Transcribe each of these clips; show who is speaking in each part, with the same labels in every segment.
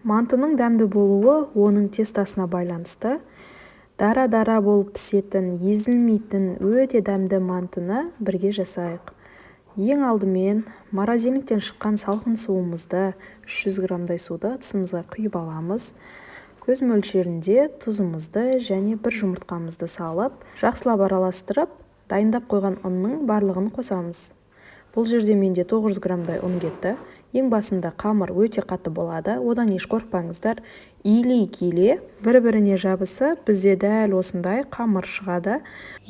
Speaker 1: Мантының дәмді болуы оның тестосына байланысты. Дара-дара болып пісетін, езілмейтін өте дәмді мантыны бірге жасайық. Ең алдымен морозильниктен шыққан салқын суымызды, 300 граммдай суды ыдысымызға құйып аламыз. Көз мөлшерінде тұзымызды және бір жұмыртқамызды салып, жақсылап араластырып, дайындап қойған ұнның барлығын қосамыз. Бұл жерде менде 900 граммдай ұн кетті. Ең басында қамыр өте қатты болады, одан еш қорықпаңыздар. Илей келе бір-біріне жабысып, бізде дәл осындай қамыр шығады.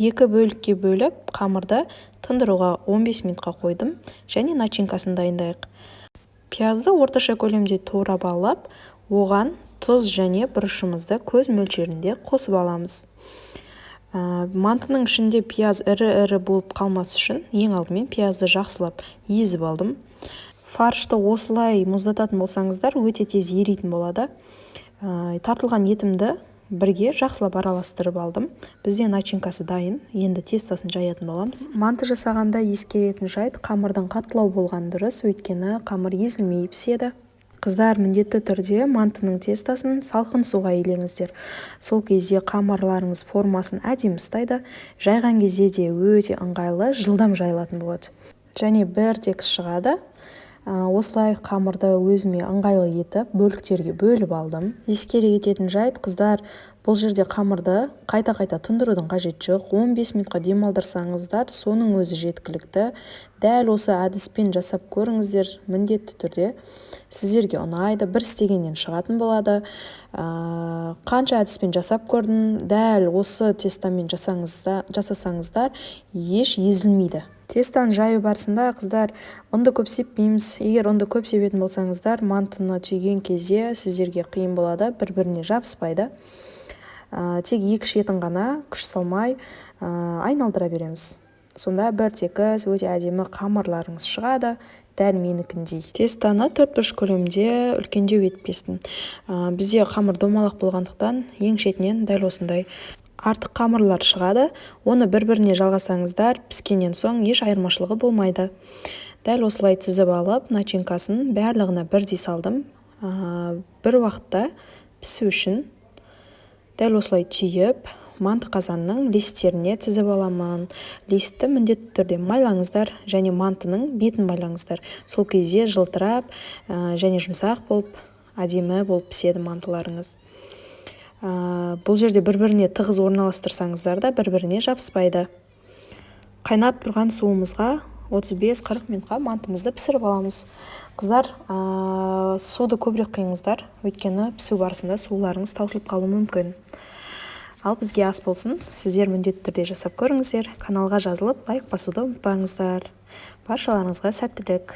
Speaker 1: Екі бөлікке бөліп, қамырды тындыруға 15 минутқа қойдым және начинкасын дайындайық. Пиязды орташа көлемде турап алып, оған тұз және бұрышымызды көз мөлшерінде қосып аламыз. Мантының ішінде пияз ірі-ірі болып қалмас үшін ең алдымен пиязды жақсылап езіп алдым. Фаршты осылай мұздататын болсаңыздар, өте тез еритін болады. Тартылған етімді бірге жақсылап араластырып алдым. Бізде начинкасы дайын, енді тестосын жаятын боламыз. Манты жасағанда ескеретін жайт: қамырдың қаттылау болғаны дұрыс, өйткені қамыр езілмей піседі. Қыздар, міндетті түрде мантының тестосын салқын суға илеңіздер. Сол кезде қамырларыңыз формасын әдемі ұстайды, жайған кезде де өте ыңғайлы, жылдам жайылатын болады және бір текіс шығады. Осылай қамырды өзіме ыңғайлы етіп бөліктерге бөліп алдым. Ескере кететін жайт, қыздар, бұл жерде қамырды қайта-қайта тұндырудың қажеті жоқ. 15 минутқа демалдырсаңыздар, соның өзі жеткілікті. Дәл осы әдіспен жасап көріңіздер, міндетті түрде сіздерге ұнайды, бір істегеннен шығатын болады. Қанша әдіспен жасап көрдім, дәл осы тестомен жасасаңыздар, еш езілмейді. Тестоны жаю барысында, қыздар, ұнды көп сеппейміз. Егер ұнды көп себетін болсаңыздар, мантыны түйген кезде сіздерге қиын болады, бір-біріне жабыспайды. Тек екі шетін ғана күш салмай айналдыра береміз. Сонда бір текіс, өте әдемі қамырларыңыз шығады, дәл менікіндей. Тестоны төрт бұрыш көлемінде үлкендеу етіп кестім. Бізде қамыр домалақ болғандықтан, ең шетінен дәл осындай артық қамырлар шығады. Оны бір-біріне жалғасаңыздар, піскеннен соң еш айырмашылығы болмайды. Дәл осылай тізіп алып, начинкасын барлығына бірдей салдым. Бір уақытта пісу үшін дәл осылай түйіп, манты қазанның листтеріне тізіп аламын. Листті міндетті түрде майлаңыздар және мантының бетін майлаңыздар. Сол кезде жылтырап және жұмсақ болып, әдемі болып піседі мантыларыңыз. Бұл жерде бір-біріне тығыз орналастырсаңыздар да, бір-біріне жабыспайды. Қайнап тұрған суымызға 35-40 минутқа мантымызды пісіріп аламыз. Қыздар, суды көбірек құйыңыздар, өйткені пісу барысында суларыңыз таусылып қалуы мүмкін. Ал бізге ас болсын! Сіздер міндетті түрде жасап көріңіздер. Каналға жазылып, лайк басуды ұмытпаңыздар. Баршаларыңызға сәттілік!